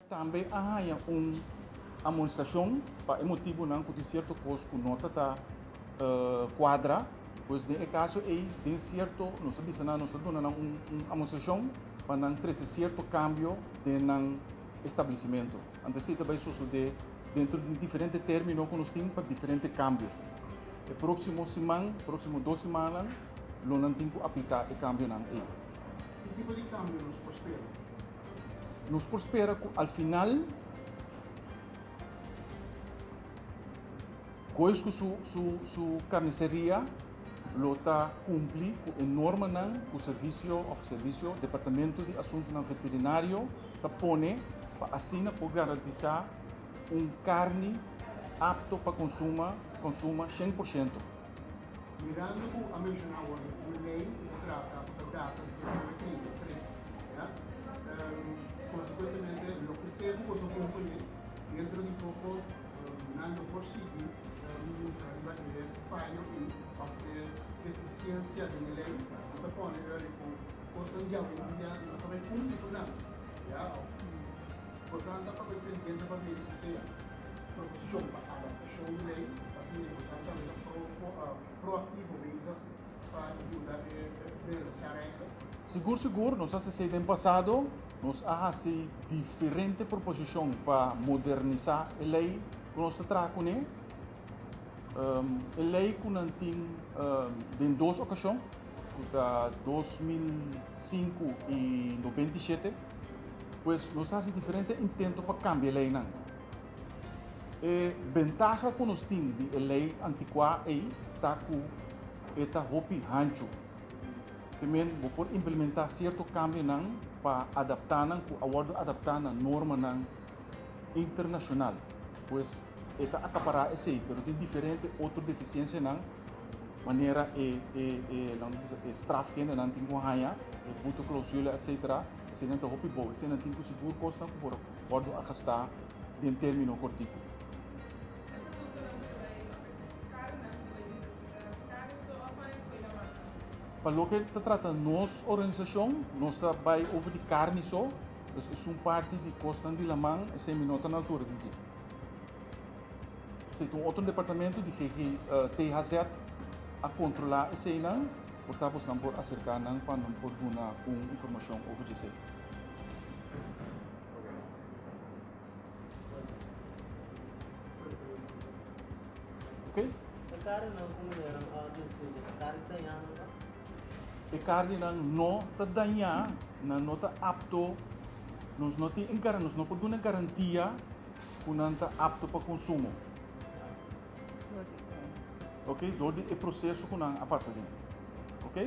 Tambe a haña un amonestashon pa e motibunan ku tin sierto kos ku no ta ta kuadra. Pues den e kaso ei den sierto nos a bisa nan, nos a duna nan un amonestashon pa nan trese sierto kambio den nan establesimentu. Anto esei ta bai sosodé dentro di diferente término ku nos tin pa diferente kambio. E próksimo siman, próksimo dos simannan lo nan tin ku apliká e kambionan ei. Ki tipo di kambio nos por spera? Nos por spera ku al final Gois ku su su su karniseria lo ta kumpli ku e normanan ku servisio òf servisio Departamento di Asuntunan Veterinario ta pone pa asina por garantisá un karni apto pa konsuma konsuma 100%. Mirando ku a menshoná awor un lei ku ta trata ku ta data di 2033, ya, konsekuentemente loke sea ku boso komponé dentro di poko nan lo por sigui mustra riba e fayo ei òf e defisiensia den e lei ku ta pone ori ku kosnan djawendia no ta bai kumpli ku nan, ya, òf bosan ta papia pendiente pa mira ku sea proposishon pa adaptashon di lei, asina bosan tambe ta proaktivo bezig pa yuda e bienestar ainda. Sigur sigur, nos a hasi esei den pasado, nos a hasi diferente proposishon pa modernisá e lei ku nos ta traha kuné. E lei ku nan tin den dos okashon, ku ta 2005 i 97, pues nos a hasi diferente intento pa kambia e leinan. E bentaha ku nos tin di e lei antikuá ei ta ku e ta hopi hanchu. Ke men bo por implementá sierto kambionan pa adaptá nan ku a wòrdu adaptá na normanan internashonal. Pues e ta akapará esei, pero tin diferente otro defisiensianan manera e e e laga nos bisa e straf kende nan tin ku haña, e boeteklausule etsetera, eseinan ta hopi bou. Eseinan tin ku sigur kosnan ku por wòrdu agastá den término kòrtiku. Pa loke ta trata nos organisashon, nos ta bai over di karni so, dus esun parti di kosnan di laman, esei mi no ta na altura di dje. Esei ta un otro departamento di GG, THZ a kontrolá eseinan, por ta bosnan por aserká nan pa nan por duna un informashon over di esei. Ok. E karninan ku muhernan a desidi, e karni dañá nan ta? E karninan no ta dañá, nan no ta apto, nos no tin e nos no por duna garantia ku nan ta apto pa konsumo. Ok, dor di e proseso ku nan a pasa den. Ok.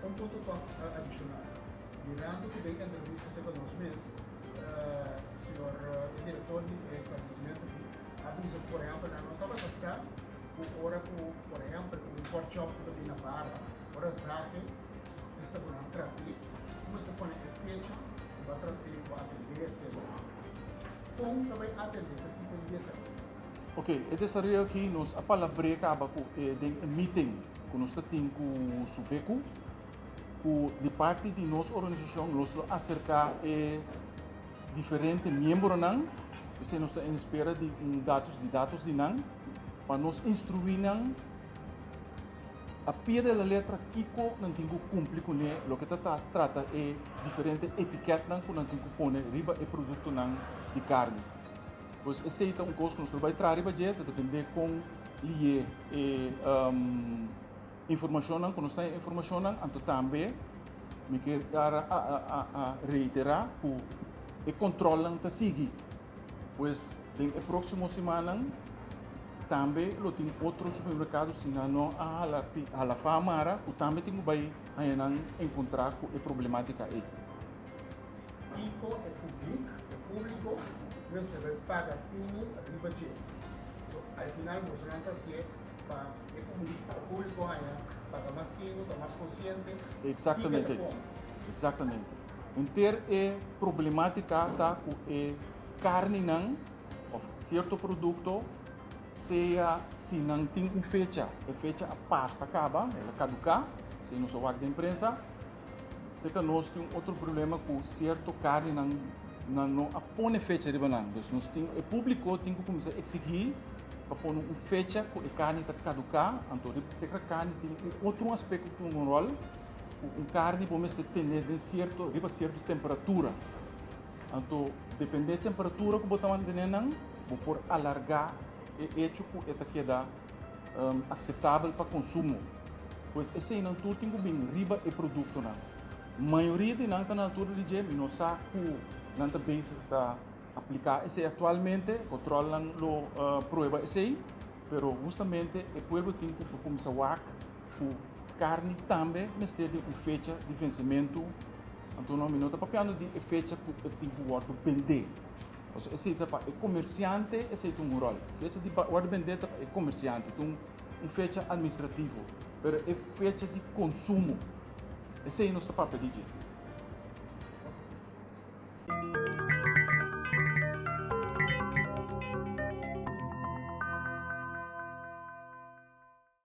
Un punto tòg adishonal. Mirando ku den entrevista serka nos mes, señor e direktor di e establesimentu aki a bisa ku por ehèmpel nan no tabata sa ku ora ku por ehèmpel un kòrchòp ku ta bin na bara, ora zake esta ku nan trat'é, ku mester pone e fecha ku bo a trat'é, ku bo a atendé etcetera. Kon ta bai atendé ku e tipo di desaroyo? Ok, e desaroyo aki nos a palabr'é kaba ku e den e meeting ku nos ta tin ku Sufeku. Ku di parti di nos organisashon nos lo aserká e diferente miembronan, p'esei nos ta en espera di un datos di datos di nan, pa nos instruí nan a pie de la letra kiko nan tin ku kumpli kuné loke ta trata e diferente etikètnan ku nan tin ku pone riba e produktonan di karni. Pues esei ta un kos ku nos lo bai traha riba dje, ta dependé kon lié e Informashonnan ku nos ta e informashonnan, anto tambe mi ke a a reiterá ku e kòntròlnan ta sigui. Pues den e próksimo simannan tambe lo tin otro supermerkado si nan no a hala hala fa mara ku tambe tin ku bai haña nan enkontrá ku e problemátika ei. Kiko e publik, e públiko, mester bai paga tinu riba dje? So al final bosonan ta hasié pa e públiko haña paga mas tinu, ta mas konsiente kiko e ta kome. Eksaktamente. Henter e problemátika ta ku e karninan òf sierto produkto sea si nan tin un fecha, e fecha a pasa kaba, el a kaduká, esei nos a wak den prensa. Seka nos tin un otro problema ku sierto karninan. Nan no a pone fecha riba nan. Dus nos tin, e públiko tin ku kuminsá eksigí pa pone un fecha ku e karni ta kaduká. Anto riba sekere karni tin un otro aspekto ku un ròl, ku un karni bo mester tene den sierto, riba sierto temperatura. Anto dependé temperatura ku bo ta mantené nan, bo por alargá e echo ku e ta keda akseptabel pa konsumo. Pues eseinan tur tin ku bin riba e produktonan. Mayoria di nan ta na altura di dje, mi no sa ku nan ta bezig ta apliká esei aktualmente, kontrolnan lo prueba esei, pero hustamente e pueblo tin ku kuminsá wak ku karni tambe mester di un fecha di vensementu, anto no mi no ta papiando di e fecha ku e tin ku wòrdu bendé, pasobra esei ta pa e komersiante esei ta un ròl, fecha di wòrdu bendé ta pa e komersiante, ta un fecha administrativo, pero e fecha di konsumo. Esei nos ta papia di dje.